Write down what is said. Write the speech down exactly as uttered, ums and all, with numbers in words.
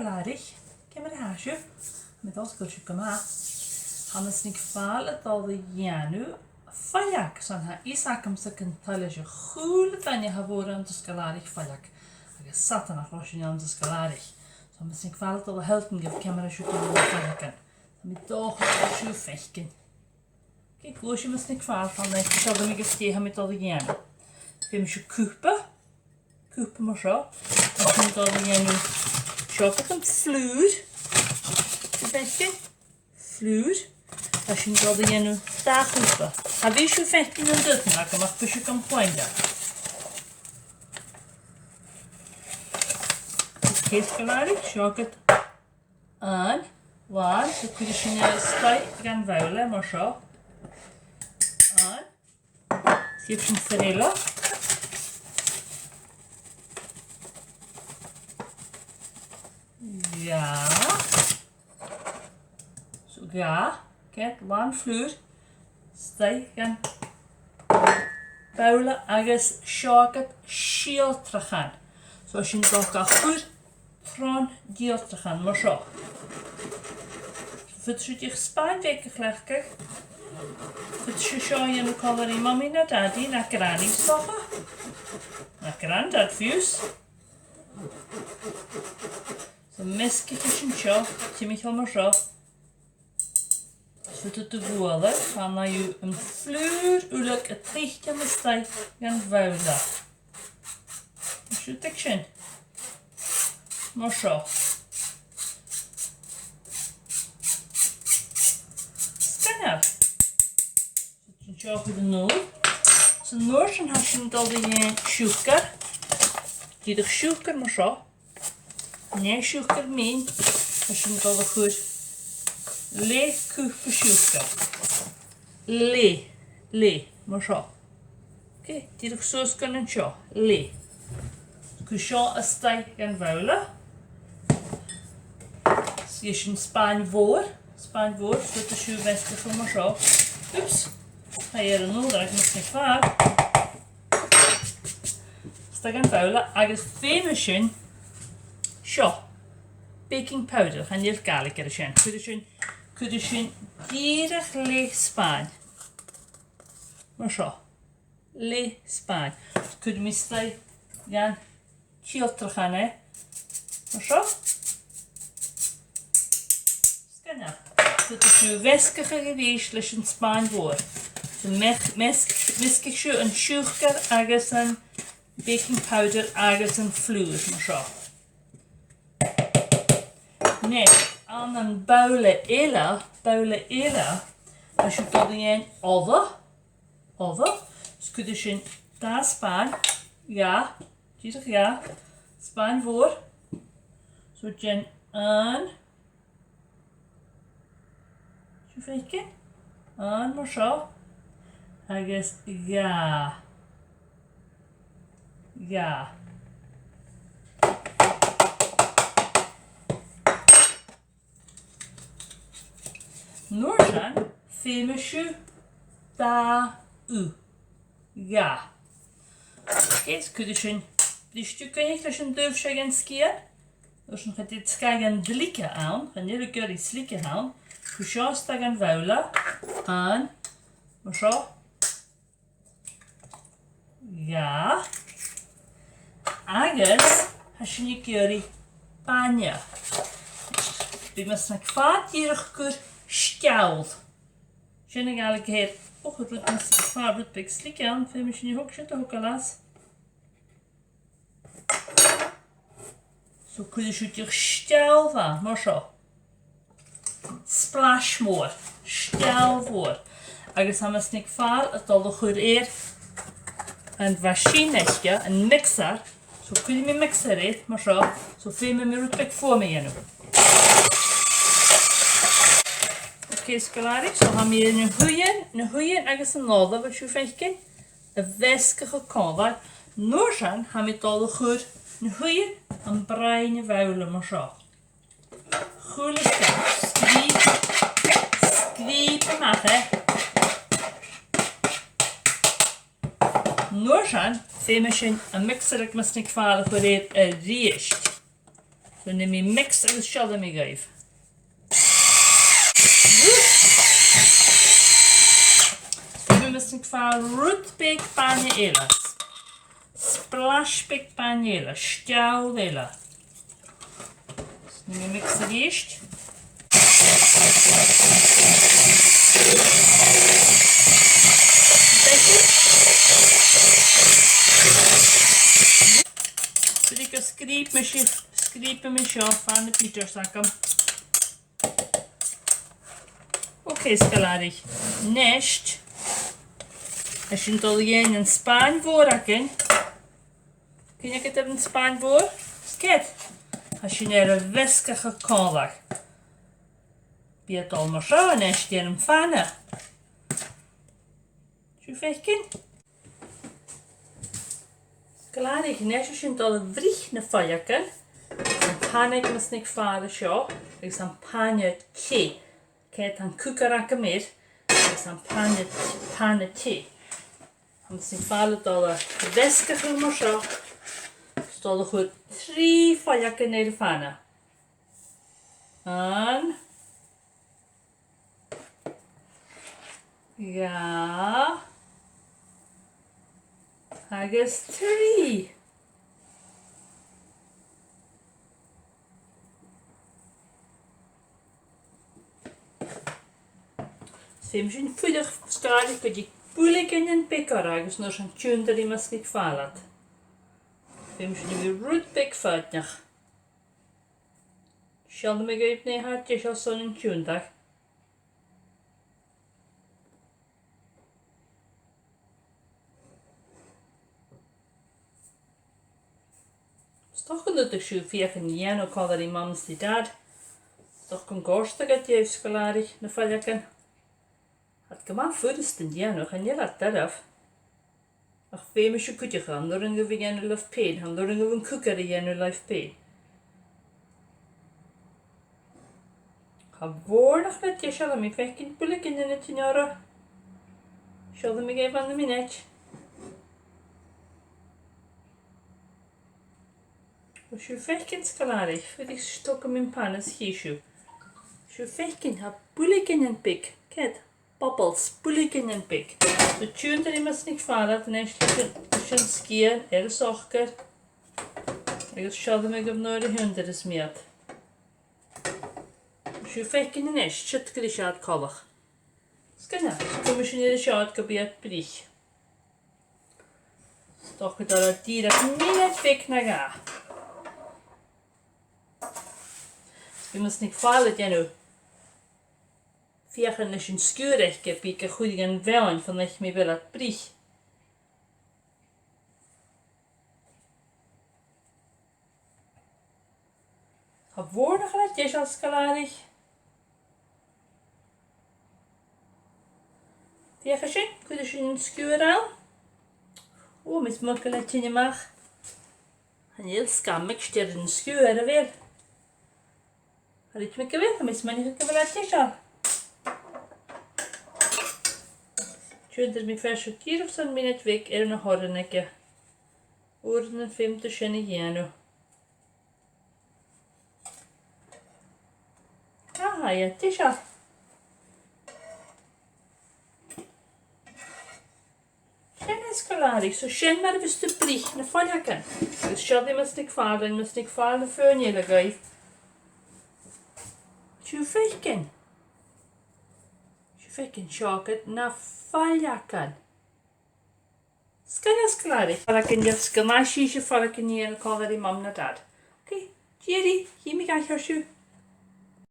Làraich, ciamar a tha sibh? Tha mi an dòchas gu bheil sibh gu math. Tha mise an-dràsta a' dol a dhèanamh foileag, 's ann tha fhios agamsa gun toil leis a h-uile duine a tha mòr ann an sgoil-àraich foileag, agus 's fhada nach robh sinn ann an sgoil-àraich. So tha mise an-dràsta a' dol a shealltainn dhuibh ciamar a tha sibh a' dèanamh foileagan. Tha mi an dòchas gu bheil sibh a' faicinn. Gluaisidh mise an-dràsta, tha mi, seo agam agus dè tha mi a' dol a dhèanamh. Feumaidh sibh cupa, cupa mar seo. Tha sinn a' dol a dhèanamh seo agam flùr. Sibh a' faicinn? Flùr. Tha sinn a' dol a dhèanamh dà chupa. Cha bhi sibh a' faicinn an duine agam ach bidh sibh gam chluinntinn. Ceart gu leòr, seo agad. Aon, làn, so cuiridh sinn e a-staigh dhan bhobhla mar seo. Aon. Sibh sin fear eile. Dhà. So dhà. Ceart, làn flùr. A-staigh dhan bhobhla agus seo agad sìoltachan. So tha sinn a' dol ga chur tron t-sìoltachan mar seo. Faodaidh sibh dìreach spàin bheag a chleachdadh. Faodaidh sibh seo a dhèanamh còmhla ri Mamaidh no Dadaidh no Granaidh, 's dòcha. No Grandad fiù 's. So measgaichidh sinn seo, timcheall mar seo. Is faodaidh tu bualadh, chan fhaigh thu am flùr uileag a' tuiteam a-staigh dhan bhobhla. Siud e sin. Mar seo. Sgoinneil. An seo a chur a-null. San uair sin tha sinn a' dol a dhèanamh siùcar. Dìreach siùcar mar seo. Nì siùcar mìn, tha sinn a' dol a chur leth cupa siùcar. Leth, leth, mar seo. Ok, dìreach suas gun an seo, leth. Cuir seo a-staigh dhan bhobhla. 'S e sin spàin mhòr, spàin mhòr, faodaidh sibh measgachadh mar seo. Oops, tha e air an ùrlar, mise fhèin. A-staigh dhan bhobhla agus feumaidh sinn seo. Baking powder, chan eil Gàidhlig air a sin. Cuiridh sinn, cuiridh sinn dìreach leth spàin. Mar seo. Leth spàin. Cuiridh mi a-staigh dhan t-sìoltachan e. Mar seo. Sgoinneil. Faodaidh sibh measgachadh a-rithist leis an spàin mhòr. So meas-, meas-, measgaich sibh an siùcar agus am baking powder agus am flùr mar seo. Nise, ann am bobhla eile, bobhla eile, tha sinn a' dol a dhèanamh ola, ola, is cuiridh sinn dà spàin, dhà, dìreach dhà, spàin mhòr, so dèan aon, sibh a' faicinn? Aon mar seo. Agus dhà. Dhà. An uair sin, feumaidh sibh dà ugh. Dhà. Ok, is cuiridh sinn briste gu h-àraidh leis an taobh seo dhen sgian. An uair sin, cha tèid sgian dlighe ann, chan eil e gu h-àraidh slighe ann. Cuir seo a-staigh dhan bhobhla. Aon. Mar seo. Dhà. Agus tha sinn ag iarraidh bainne. Bidh mise a' feuchainn dìreach gur sgeul. Sin a' Ghàidhlig air, och, rud nas, far rud beag slige ann, feumaidh sinn a thogail, sin a thogail às. So cuiridh sibh dìreach steall mhath, mar seo. Splash mòr, steall mhòr. Agus tha mise a' feuchainn a' dol a chur air am machine aice, am mixer, so cuiridh mi mixer air, mar seo, so feumaidh mi rud beag fuaim a dhèanamh. Ok, sgoilearan, so tha mi air na h-uighean, na h-uighean agus an ola, a bheil sibh a' faicinn, a mheasgachadh còmhla. An uair sin, tha mi a' dol a chur na h-uighean am broinn a' bhobhla mar seo. Chuile sgath, sgrìob, sgrìob a-mach e. An uair sin, feumaidh sinn am mixer aig Miss NicPhàil a chur air a-rithist. So nì mi mix agus seallaidh mi dhuibh. Bidh mise a' fàgail rud beag bainne eile. Splash beag bainne eile, steall eile. Nì mi mix a-rithist. Bidh e gu sgrìob mise, sgrìob mise seo far na bitters agam. Ok, sgoilearan. A-nis, tha sinn a' dol a dhèanamh an spàin mhòr againn. Cuimhnichibh air an spàin mhòr? Sgèad. Tha sinn air a mheasgachadh còmhla. Bidh e a' dol mar seo a-nis, dèan am pana. Sibh a' faicinn? Sgoilearan, a-nis tha sinn a' dol a bhruich na foileagan. Tha am pana agam anns an fhàile seo, agus tha am pana teth. Ceart, tha an cùcar agam air, agus tha am pana, pana teth. Tha mise a' fàgail a' dol a mheasgachadh mar seo. Is a' dol a chur trì foileagan air a' phana. Aon. Dhà. Agus trì. Is feumaidh sinn fuireach, sgoilearan, gun tig builgeanan beaga orra agus an uair sin tionndaidh mi mus fhàg iad. Feumaidh sinn a bhith rud beag foighidneach. Seallaidh mi dhuibh nuair a tha iad deiseil airson an tionndadh. 'S dòcha gun urrainn dhuibh sibh feuchainn a dhèanamh còmhla ri Mum is Dad. 'S dòcha gun còrd iad, sgoilearan, na foileagan. Tha iad gu math furasta a dhèanamh, chan eil iad doirbh. Ach feumaidh sibh cuideachadh, chan urrainn dhuibh a dhèanamh leibh fhèin, chan urrainn dhuibh an cùcar a dhèanamh leibh fhèin. Tha a' bhòrd nach eil deiseil, tha mi a' faicinn builgeanan a' tighinn orra. Seallaidh mi dhuibh ann am mionaid. Tha sibh a' faicinn, sgoilearan, fuirich 's togaidh mi am pana is chì sibh. Tha sibh a' faicinn, tha builgeanan beag, ceart, bubbles, builgeanan beag. So tionndaidh mi mus fhàg iad a-nis leis an, leis an sgian air an socair. Agus seallaidh mi dhuibh nuair a thionndaimis iad. Tha sibh a' faicinn a-nis, siud gu bheil iad coltach. Sgoinneil, cumaidh sinn air an seod gum bi iad bruich. 'S dòcha gun toir e dìreach mionaid bheag no dhà. Bidh mise a' feuchainn ri dhèanamh, feuchainn leis an sgian aice, bidh e a' cur dhan bheòin far an tèid mi a bhith a' bruich. Tha a' bhòrd nach eil deiseil, sgoilearan. Dè tha sin, cuiridh sinn an sgian ann. Ò, tha mi a' smaoineachadh gu bheil e a' tighinn a-mach. Chan eil sgamaigs air an sgian, a bheil? Chreid mi gu bheil, tha mi a' smaoineachadh gu bheil e deiseil. Tionndaidh mi fear seo dìreach son mionaid bheag air na h-oirean aige. Uaireannan feumaidh tu sin a dhèanamh. Ah, tha e deiseil. Sin e, sgoilearan, so sin mar a bhios tu a' bruich na foileagan. Agus seallaidh mise gus am fàg, mise gus am fàg na fuinn eile dhuibh. Tha sibh a' faicinn? Tha sibh a' faicinn, seo agad na foileagan. Sgoinneil, sgoilearan. Faireachdainn gu bheil sibh a' faireachdainn a' dèanamh còmhla ri Mum no Dad. Ok, deiseil, chì mi a dh'aithghearr sibh.